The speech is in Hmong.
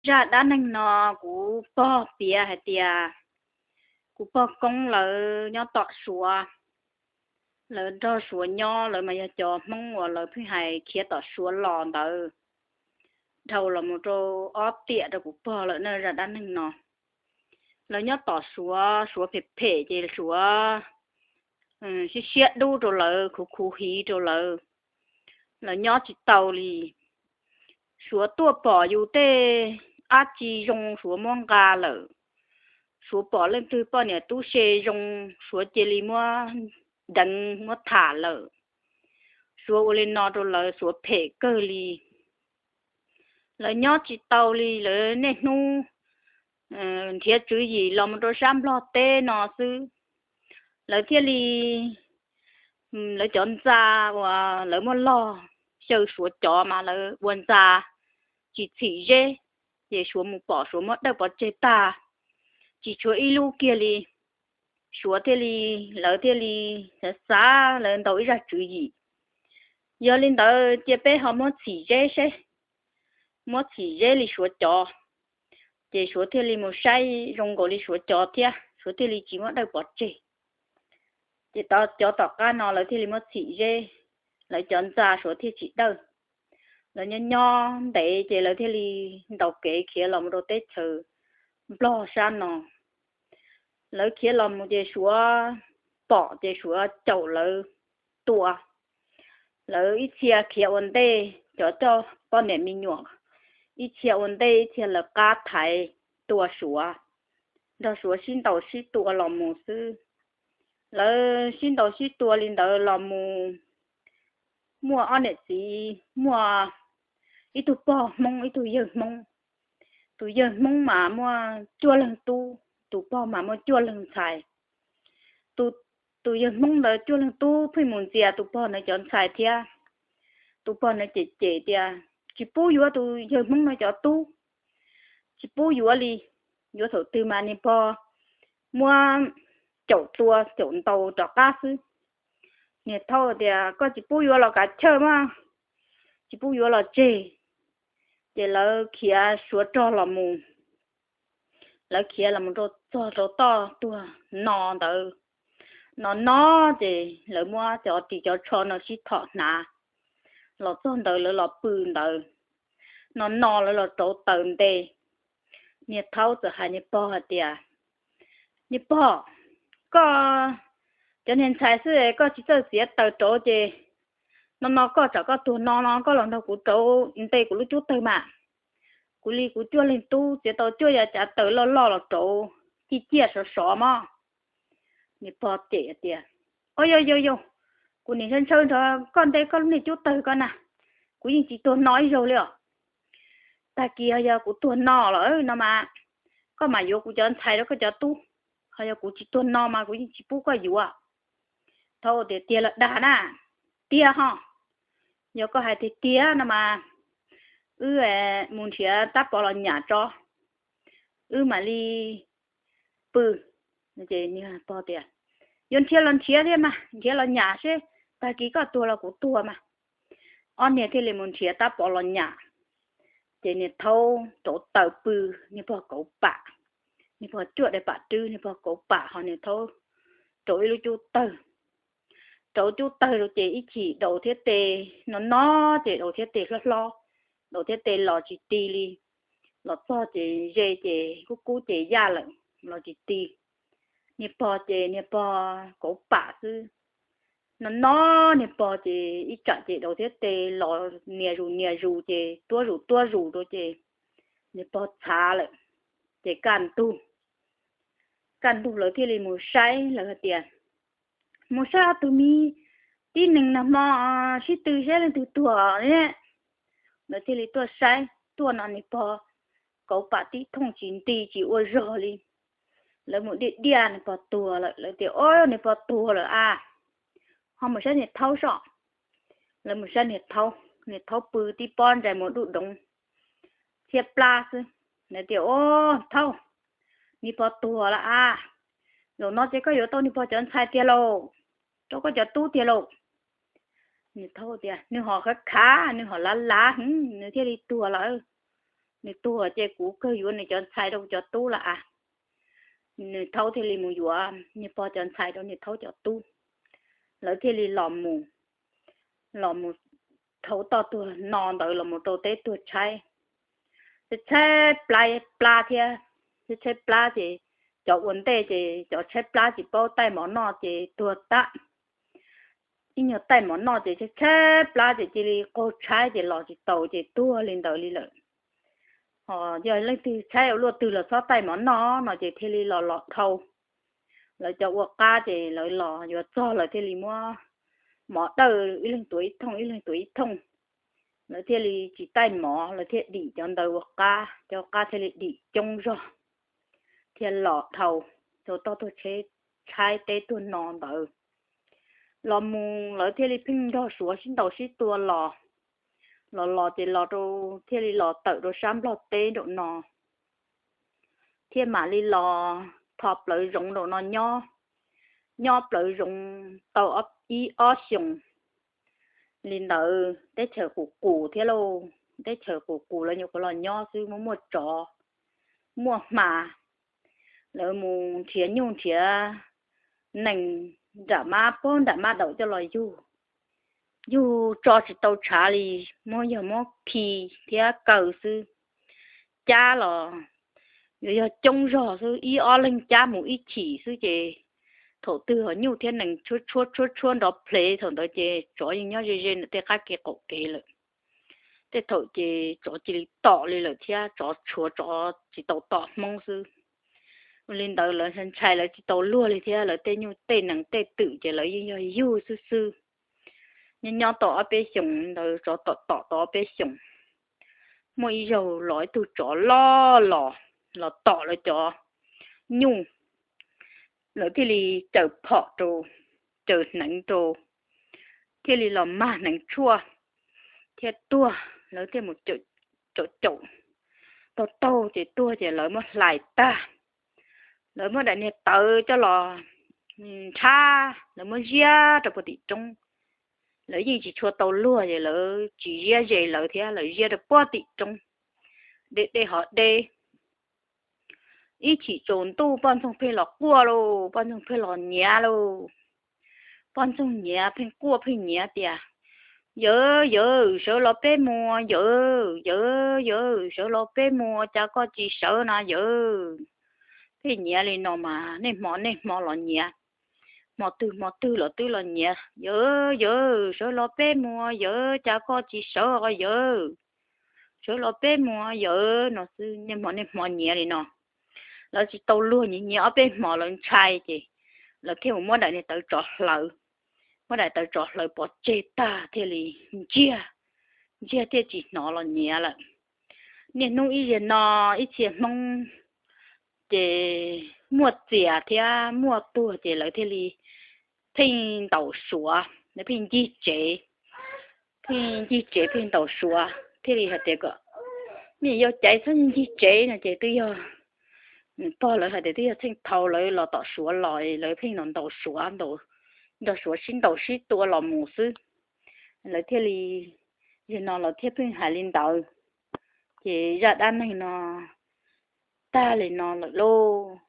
Zaj dab neeg no kuv pog piav hais tias kuv pog koob lawv nyob tom Suav, lawv nrog Suav nyob, lawv mas yog cov Hmoob uas lawv pheej hais khiav tom Suav los ntawd, dhau los mus rau ob tiam rau kuv pog lawm na zaj dab neeg no. Lawv nyob tom Suav, Suav phem phem ces Suav siab siab dub rau lawv, khuv khuv hiv rau lawv, lawv nyob tsis tau li. Suav tuaj pom yus tej dab tsi zoo Suav muab nqa lawm, Suav pom leej twg poj niam tub se zoo Suav cia li muab deev muab tham lawm. Suav ua li no rau lawv, Suav phem kawg li. Lawv nyob tsis tau li, lawv niaj hnub nrhiav tswv yim los mus rau sab Nplog teb no xwb. Lawv thiaj li, lawv cov ntxa uas lawv muaj log xyaw Suav cov mas lawv ua ntxa tsis txhim zeb, ces Suav mus pom Suav muab dawj pov tseg tag, tsis tshuav ib lub kiag li. Suav thiaj li, lawv thiaj li xav xav lawv ntaus ib zaj tswv yim, yog li ntawd cia peb ho muab txhim zeb seb, muab txhim zeb li Suav cov. Ces Suav thiaj li mus saib zoo nkaus li Suav cov thiab, Suav thiaj li tsis muab dawj pov tseg. Ces cov tom qab no lawv thiaj li muab txhim zeb, lawv cov ntxa Suav thiaj tsis dawj. Lawv nyob nyob ntev ces lawv thiaj li ntaus kev khiav los mus rau teb chaws Nplog sab no. Lawv khiav los mus ces Suav pom ces Suav caum lawv tua. Lawv ib txhia khiav ua ntej, cov coj poj niam me nyuam, ib txhia ua ntej ib txhia lawv qab thaiv tua Suav, nrog Suav sib ntaus sib tua los mus xwb. Lawv sib ntaus sib tua li ntawd los mus, muaj ob niam txiv, muaj ib tug pog Hmoob ib tug yawg Hmoob. Tus yawg Hmoob mas muaj cuaj leeg tub, tus pog mas muaj cuaj leeg ntxhais. Tus yawg Hmoob ntawd cuaj leeg tub pheej mus ntxias tus pog ntawd cov ntxhais thiab. Tus pog ntawd cem cem tias tsis pub yuav tus yawg Hmoob no cov tub, tsis pub yuav li. Yuav thaum twg mas niag pog muab caum tua caum ntaus rov qab xwb. Niag thaub tias koj tsis pub yuav los kav chawj mas, tsis pub yuav los tseg. Ces lawv khiav Suav rog los mus, lawv khiav los mus rau txog rau toj tuag no ntawd. No no ces lawv muab cov ris cov tsho no sib thom hnav, los txog ntawd lawv los pw ntawd. No no lawv los rauv taws nte. Niag thaub txawm hais niag pog hais tias, niag pog, koj cov niag ntxhais xwb koj tsis txawj txiav taws rauv ces no no koj tsam koj tuag no no koj los nrog kuv rauv nte kuv lub cub tawg mas. Kuv li kuv cuaj leeg tub txiav tau cuaj yav cav taws loj loj los rauv, ciaj ciaj sov sov mog. Niag pog cem tias, o yog yog yog, kuv nim ntshaw ntshaw nrog koj nte koj lub niag cub tawg ko na, kuv yeej tsis tuag no ib zaug li os. Tag kis ho yog kuv tuag no lawm no mas, koj mam yuav kuv cov ntxhais rau koj cov tub, ho yog kuv tsis tuag no mas kuv yeej tsis pub koj yuav. Thaub tias, tiag los dag na? Tiag ho. Yog koj hais tiag tiag no mas wb mus nrhiav tab pov los nyam tso, wb mam li pw. Ces niag pog tias, yuav nrhiav los nrhiav thiab mas, nrhiav los nyam seb, tag kis koj tuag los kuv tuag mas. Ob niag thiaj li mus nrhiav tab pov los nyam. Ces niag thaub rauv taws pw, niag pog kauv pam, niag pog cuaj daim pam rwb, niag pog kauv pam ho niag thaub rauv ib lub cub tawg. Rauv cub tawg rau ces ib chim daus thiab tes no no, ces daus thiab tes hlob hlob, daus thiab tes los tsis ti li. Los txog ces ze ces kub kub ces yaj lawm, los tsis ti. Niag pog ces niag pog kauv pam xwb. No no, niag pog ces ib tsam ces daus thiab tes los nias zus nias zus ces tuab zus tuab zus rau ces niag pog txhav lawm. Ces kaj ntug, kaj ntug lawv thiaj li mus saib, lawv hais tias, mus saib ob tug me tib neeg nag hmo sib tw saib leej twg tuag ne. Lawv thiaj li tuaj saib, tuaj no niag pog kauv pam tib thooj tsis nti tsis ua zog li. Lawv mus diaj diaj niag pog tuag lawm, lawv tias, o, niag pog tuag lawm a, ho mus saib niag thaub sob. Lawv mus saib niag thaub, niag thaub pw tib pob ntsais muag dub doov, txhiab plab xwb. Lawv tias, o, thaub, niag pog tuag lawm a, zaum no ces koj yuav tau niag pog cov ntxhais tiag lauj, rau koj cov tub tiag lauj. Niag thaub tias, nws ho khav khav, nws ho lav lav, nws thiaj li tuag lawm. nws tuag ces kuv kawg yuav nws cov ntxhais rau cov tub lawm as. Nws thaub thiaj li mus yuav niag pog cov ntxhais rau niag thaub cov tub. Lawv thiaj li los mus, los mus dhau toj tuag no ntawd los mus rau teb tuag tshaib. Tshaib tshaib plab plab thiab, tshaib tshaib plab ces cov ua ntej ces cov tshaib plab tsis paub taij mov noj ces tuag tag. Ib nyuag taij mov noj ces tshaib tshaib plab ces cia li qaug tshaib ces los tsis taus ces tuag li ntawd li lawm. Yog leej twg tshaib ua luaj twg los txhob taij mov noj no ces thiaj li los los dhau. Lawv cov ua qab ces lawv los yuav txog lawv thiaj li muab mov dawj ib leeg tuav ib thooj ib leeg tuav ib thooj. Lawv thiaj li tsis taij mov, lawv thiaj dim cov ntawd ua qab, cov qab thiaj li dim coob zog thiab los dhau rau toj tuag tshaib teb tuag no ntawd. Los mus lawv thiaj li pheej nrog Suav sib ntaus sib tua los, los los ces los rau, thiaj li los tawm rau sab Nplog teb nraum no, thiaj mam li los tho plawv zoov nraum no nyob. Nyob plawv zoov tau ib ob xyoos li ntawd teb chaws qus qus thiab lauj, teb chaws qus qus lawv nyuam qhuav los nyob xwb, muaj muaj tsov muaj hma, lawv mus nrhiav nyuj nrhiav nees nram mab pab nram mab daum coj los yug. Yug tso tsis tau tshav li, muab yog muab khi thiab kaw xwb. Cab los yuav yog coob zog xwb, ib ob leeg cab mus ib chim xwb ces thaum twg ho nyuj thiab nees tshuab tshuab tshuab tshuab nrov plev thaum ntawd ces tsov yeej nyob ze ze ntawm tej qab kev qaum kev lawm. Tej thaum ces tsov cia li tom li lawm thiab, tsov tshuav tsov tsis tau tom Hmoob xwb. Ua li ntawd lawv ntshai lawv tsis tau luag li thiab, lawv tej nyuj tej nees tej twm ces lawv yeej yog yug xwb xwb. Nyob nyob tau ob peb xyoos ntawd tsov tom tom tau ob peb xyoos, muaj ib zaug los ib tug tsov loj los, los tom lawv cov nyuj, lawv thiaj li caws phom rau, caws hneev rau, thiaj li los mag hneev tshuaj thiab tuag. Lawv thiaj mus caum caum, taug taug ces tuag ces lawv muab hlais tag. Lawv muab daim niag tawv coj los nrhab, lawv muab ziab rau puag tim roob. Lawv yeej tsis tshua tau luag ces lawv tsis ziab ze lawv thiab, lawv ziab rau puag tim roob, deb deb hov deb. Ib chim tsaus ntuj poj ntxoog pheej los quaj lauj, poj ntxoog pheej los nyiav lauj. Poj ntxoog nyiav pheej quaj pheej nyiav tias, yawm yawm sawv los peb mus, yawm yawm yawm sawv los peb mus, cas koj tsis sawv na yawm. Pheej nyiav li no mas niaj hmo niaj hmo los nyiav, hmo twg hmo twg los twb los nyiav, yawm yawm sawv los peb mus, yawm cas koj tsis sawv os yawm. Sawv los peb mus yawm no xwb, niaj hmo niaj hmo nyiav li no. Lawv tsis tau luag, nyiav nyiav ob peb hmo lawv ntshai ces lawv thiaj mus muab daim niag tawv tsov hlawv. Muab daim tawv tsov hlawv pov tseg tag thiaj li ntsiag, ntsiag thiaj tsis hnov los nyiav lawm. Niaj hnub ib zaug no ib txhia Hmoob ces muaj txias thiab muaj tuag ces lawv thiaj li pheej ntaus suav, lawv pheej ncig tsev, pheej ncig tsev pheej ntaus suav thiaj li hais tias kom nej yau caiv txhob ncig tsev no ces twb yog, pog lawv hais tias twb yog txheej thaud lawv los tom suav los lawv pheej ntaus suav, nrog suav sib ntaus sib tua los mus xwb. Lawv thiaj li, zaum no lawv thiaj pheej hais li ntawd. Ces zaj dab neeg no tag li no lawm lauj.